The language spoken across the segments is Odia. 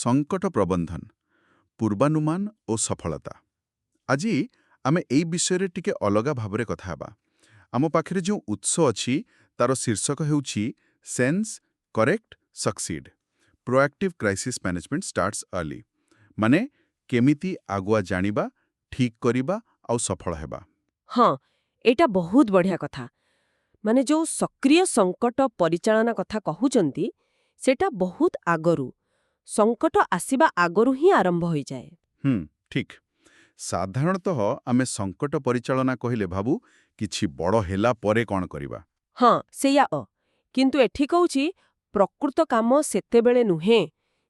ସଙ୍କଟ ପ୍ରବନ୍ଧନ, ପୂର୍ବାନୁମାନ ଓ ସଫଳତା। ଆଜି ଆମେ ଏଇ ବିଷୟରେ ଟିକେ ଅଲଗା ଭାବରେ କଥା ହେବା। ଆମ ପାଖରେ ଯେଉଁ ଉତ୍ସ ଅଛି, ତାର ଶୀର୍ଷକ ହେଉଛି "Sense, Correct, Succeed: Proactive Crisis Management Starts Early", ମାନେ କେମିତି ଆଗୁଆ ଜାଣିବା, ଠିକ୍ କରିବା ଆଉ ସଫଳ ହେବା। ହଁ, ଏଇଟା ବହୁତ ବଢ଼ିଆ କଥା। ମାନେ ଯୋଉ ସକ୍ରିୟ ସଙ୍କଟ ପରିଚାଳନା କଥା କହୁଛନ୍ତି, ସେଟା ବହୁତ ଆଗରୁ, ସଙ୍କଟ ଆସିବା ଆଗରୁ ହିଁ ଆରମ୍ଭ ହୋଇଯାଏ। ଠିକ୍। ସାଧାରଣତଃ ଆମେ ସଙ୍କଟ ପରିଚାଳନା କହିଲେ ଭାବୁ କିଛି ବଡ଼ ହେଲା ପରେ କ'ଣ କରିବା। ହଁ, ସେଇଆ। କିନ୍ତୁ ଏଠି କହୁଛି, ପ୍ରକୃତ କାମ ସେତେବେଳେ ନୁହେଁ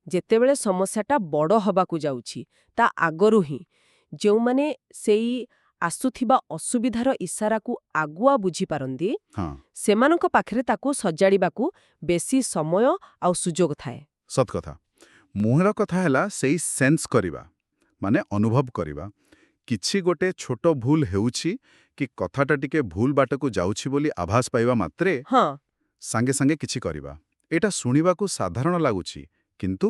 ଯେତେବେଳେ ସମସ୍ୟାଟା ବଡ଼ ହବାକୁ ଯାଉଛି। ତା ଆଗରୁ ହିଁ ଯେଉଁମାନେ ସେଇ ଆସୁଥିବା ଅସୁବିଧାର ଇସାରାକୁ ଆଗୁଆ ବୁଝିପାରନ୍ତି, ସେମାନଙ୍କ ପାଖରେ ତାକୁ ସଜାଡ଼ିବାକୁ ବେଶୀ ସମୟ ଆଉ ସୁଯୋଗ ଥାଏ। ସତ କଥା। ମୂଳ କଥା ହେଲା ସେଇ ସେନ୍ସ କରିବା, ମାନେ ଅନୁଭବ କରିବା। କିଛି ଗୋଟେ ଛୋଟ ଭୁଲ ହେଉଛି କି କଥାଟା ଟିକେ ଭୁଲ ବାଟକୁ ଯାଉଛି ବୋଲି ଆଭାସ ପାଇବା ମାତ୍ରେ ସାଙ୍ଗେ ସାଙ୍ଗେ କିଛି କରିବା। ଏଇଟା ଶୁଣିବାକୁ ସାଧାରଣ ଲାଗୁଛି, କିନ୍ତୁ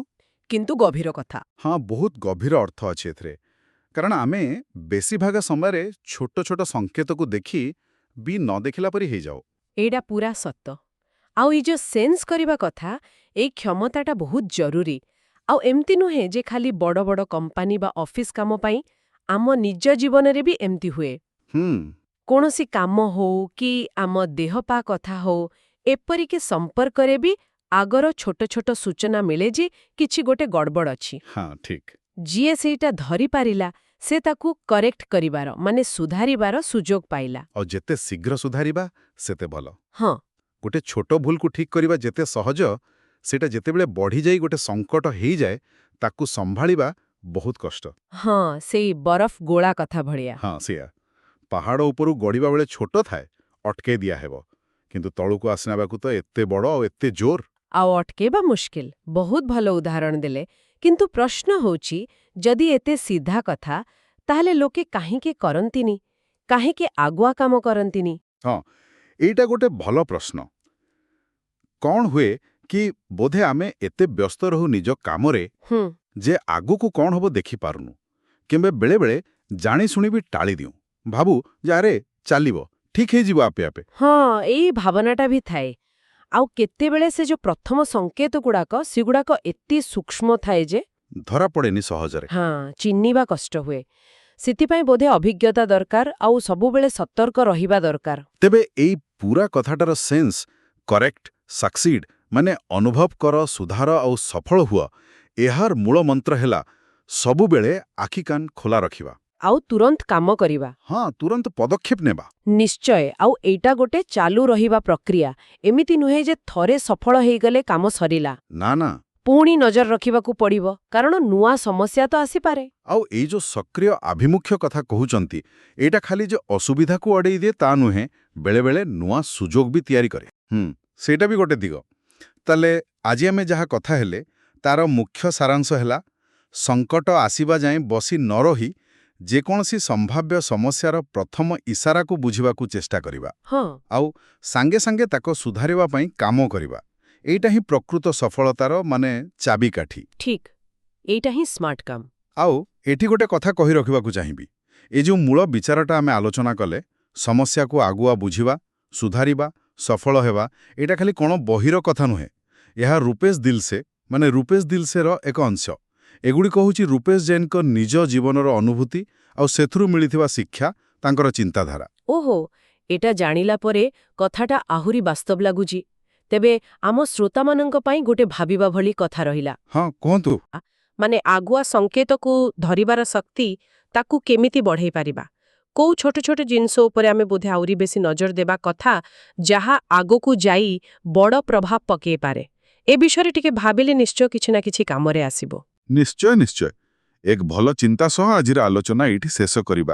କିନ୍ତୁ ଗଭୀର କଥା। ହଁ, ବହୁତ ଗଭୀର ଅର୍ଥ ଅଛି ଏଥିରେ। କାରଣ ଆମେ ବେଶୀ ଭାଗ ସମୟରେ ଛୋଟ ଛୋଟ ସଂକେତକୁ ଦେଖି ବି ନ ଦେଖିଲା ପରି ହେଇଯାଉ। ଏଇଟା ପୁରା ସତ। ଆଉ ଏଇ ଯୋଉ ସେନ୍ସ କରିବା କଥା, ଏଇ କ୍ଷମତାଟା ବହୁତ ଜରୁରୀ। ଆଉ ଏମିତି ନୁହେଁ ଯେ ଖାଲି ବଡ଼ ବଡ଼ କମ୍ପାନୀ ବା ଅଫିସ କାମ ପାଇଁ। ଆମ ନିଜ ଜୀବନରେ ବି ଏମିତି ହୁଏ। କୌଣସି କାମ ହଉ କି ଆମ ଦେହପା କଥା ହଉ, ଏପରିକି ସମ୍ପର୍କରେ ବି ଆଗର ଛୋଟ ଛୋଟ ସୂଚନା ମିଳେ ଯେ କିଛି ଗୋଟେ ଗଡ଼ବଡ଼ ଅଛି। ହଁ ଠିକ୍ ଯିଏ ସେଇଟା ଧରିପାରିଲା, ସେ ତାକୁ କରେକ୍ଟ କରିବାର, ମାନେ ସୁଧାରିବାର ସୁଯୋଗ ପାଇଲା। ଆଉ ଯେତେ ଶୀଘ୍ର ସୁଧାରିବା, ସେତେ ଭଲ। ଗୋଟେ ଛୋଟ ଭୁଲକୁ ଠିକ୍ କରିବା ଯେତେ ସହଜ, ସେଇଟା ଯେତେବେଳେ ବଢ଼ିଯାଇ ଗୋଟେ ସଙ୍କଟ ହେଇଯାଏ, ତାକୁ ସମ୍ଭାଳିବା ବହୁତ କଷ୍ଟ। ହଁ, ସେଇ ବରଫ ଗୋଳା କଥା ଭଳିଆ। ହଁ, ସେଇଆ। ପାହାଡ଼ ଉପରୁ ଗଡ଼ିବା ବେଳେ ଛୋଟ ଥାଏ, ଅଟକେଇ ଦିଆହେବ। କିନ୍ତୁ ତଳକୁ ଆସିବାକୁ ତ ଏତେ ବଡ଼ ଆଉ ଏତେ ଜୋର। ଆଉ ଅଟକେଇବା ମୁସ୍କିଲ। ବହୁତ ଭଲ ଉଦାହରଣ ଦେଲେ। କିନ୍ତୁ ପ୍ରଶ୍ନ ହେଉଛି, ଯଦି ଏତେ ସିଧା କଥା, ତାହେଲେ ଲୋକେ କାହିଁକି କରନ୍ତିନି? କାହିଁକି ଆଗୁଆ କାମ କରନ୍ତିନି? ହଁ, ଏଇଟା ଗୋଟେ ଭଲ ପ୍ରଶ୍ନ। କ'ଣ ହୁଏ କି, ବୋଧେ ଆମେ ଏତେ ବ୍ୟସ୍ତ ରହୁ ନିଜ କାମରେ ଯେ ଆଗକୁ କ'ଣ ହବ ଦେଖିପାରୁନୁ, କିମ୍ବା ବେଳେବେଳେ ଜାଣିଶୁଣି ବି ଟାଳି ଦିଉଁ। ଭାବୁ ଯେ ଆରେ, ଚାଲିବ, ଠିକ୍ ହେଇଯିବ ଆପେ ଆପେ। ହଁ, ଏଇ ଭାବନାଟା ବି ଥାଏ। ଆଉ କେତେବେଳେ ସେ ଯୋଉ ପ୍ରଥମ ସଂକେତ ଗୁଡାକ, ସେଗୁଡାକ ଏତେ ସୂକ୍ଷ୍ମ ଥାଏ ଯେ ଧରା ପଡ଼େନି ସହଜରେ। ହଁ, ଚିହ୍ନିବା କଷ୍ଟ ହୁଏ। ସେଥିପାଇଁ ବୋଧେ ଅଭିଜ୍ଞତା ଦରକାର ଆଉ ସବୁବେଳେ ସତର୍କ ରହିବା ଦରକାର। ତେବେ ଏଇ ପୁରା କଥାଟାର ସେନ୍ସ, କରେକ୍ଟ, ସକ୍ସିଡ୍, ମାନେ ଅନୁଭବ କର, ସୁଧାର ଆଉ ସଫଳ ହୁଅ, ଏହାର ମୂଳ ମନ୍ତ୍ର ହେଲା ସବୁବେଳେ ଆଖି କାନ ଖୋଲା ରଖିବା। ଆଉ ତୁରନ୍ତ କାମ କରିବା। ହଁ, ତୁରନ୍ତ ପଦକ୍ଷେପ ନେବା। ନିଶ୍ଚୟ। ଆଉ ଏଇଟା ଗୋଟେ ଚାଲୁ ରହିବା ପ୍ରକ୍ରିୟା। ଏମିତି ନୁହେଁ ଯେ ଥରେ ସଫଳ ହେଇଗଲେ କାମ ସରିଲା। ନା ନା ପୁଣି ନଜର ରଖିବାକୁ ପଡ଼ିବ, କାରଣ ନୂଆ ସମସ୍ୟା ତ ଆସିପାରେ। ଆଉ ଏଇ ଯୋଉ ସକ୍ରିୟ ଆଭିମୁଖ୍ୟ କଥା କହୁଛନ୍ତି, ଏଇଟା ଖାଲି ଯେ ଅସୁବିଧାକୁ ଅଡ଼େଇ ଦିଏ ତା ନୁହେଁ, ବେଳେବେଳେ ନୂଆ ସୁଯୋଗ ବି ତିଆରି କରେ। ସେଇଟା ବି ଗୋଟେ ଦିଗ। ତାହେଲେ ଆଜି ଆମେ ଯାହା କଥା ହେଲେ, ତାର ମୁଖ୍ୟ ସାରାଂଶ ହେଲା, ସଙ୍କଟ ଆସିବା ଯାଏଁ ବସି ନ ରହି ଯେକୌଣସି ସମ୍ଭାବ୍ୟ ସମସ୍ୟାର ପ୍ରଥମ ଇସାରାକୁ ବୁଝିବାକୁ ଚେଷ୍ଟା କରିବା ଆଉ ସାଙ୍ଗେ ସାଙ୍ଗେ ତାକୁ ସୁଧାରିବା ପାଇଁ କାମ କରିବା। ଏଇଟା ହିଁ ପ୍ରକୃତ ସଫଳତାର ମାନେ ଚାବିକାଠି। ଠିକ୍, ଏଇଟା ହିଁ ସ୍ମାର୍ଟ କାମ। ଆଉ ଏଠି ଗୋଟେ କଥା କହି ରଖିବାକୁ ଚାହିଁବି। ଏ ଯେଉଁ ମୂଳ ବିଚାରଟା ଆମେ ଆଲୋଚନା କଲେ, ସମସ୍ୟାକୁ ଆଗୁଆ ବୁଝିବା, ସୁଧାରିବା, ସଫଳ ହେବା, ଏଇଟା ଖାଲି କ'ଣ ବହିର କଥା ନୁହେଁ। ଏହା ରୂପେଶ ଦିଲସେ, ମାନେ ରୂପେଶ ଦିଲସେର ଏକ ଅଂଶ। ଏଗୁଡ଼ିକ ହେଉଛି ରୂପେଶ ଜୈନଙ୍କ ନିଜ ଜୀବନର ଅନୁଭୂତି ଆଉ ସେଥିରୁ ମିଳିଥିବା ଶିକ୍ଷା, ତାଙ୍କର ଚିନ୍ତାଧାରା। ଓହୋ, ଏଟା ଜାଣିଲା ପରେ କଥାଟା ଆହୁରି ବାସ୍ତବ ଲାଗୁଛି। ତେବେ ଆମ ଶ୍ରୋତାମାନଙ୍କ ପାଇଁ ଗୋଟେ ଭାବିବା ଭଳି କଥା ରହିଲା। ହଁ, କୁହନ୍ତୁ। ମାନେ ଆଗୁଆ ସଂକେତକୁ ଧରିବାର ଶକ୍ତି, ତାକୁ କେମିତି ବଢ଼େଇ ପାରିବା? କୋଉ ଛୋଟ ଛୋଟ ଜିନିଷ ଉପରେ ଆମେ ବୋଧେ ଆହୁରି ବେଶୀ ନଜର ଦେବା କଥା, ଯାହା ଆଗକୁ ଯାଇ ବଡ଼ ପ୍ରଭାବ ପକେଇ ପାରେ? ଏ ବିଷୟରେ ଟିକେ ଭାବିଲେ ନିଶ୍ଚୟ କିଛି ନା କିଛି କାମରେ ଆସିବ। ନିଶ୍ଚୟ ନିଶ୍ଚୟ। ଏକ ଭଲ ଚିନ୍ତା ସହ ଆଜିର ଆଲୋଚନା ଏଇଠି ଶେଷ କରିବା।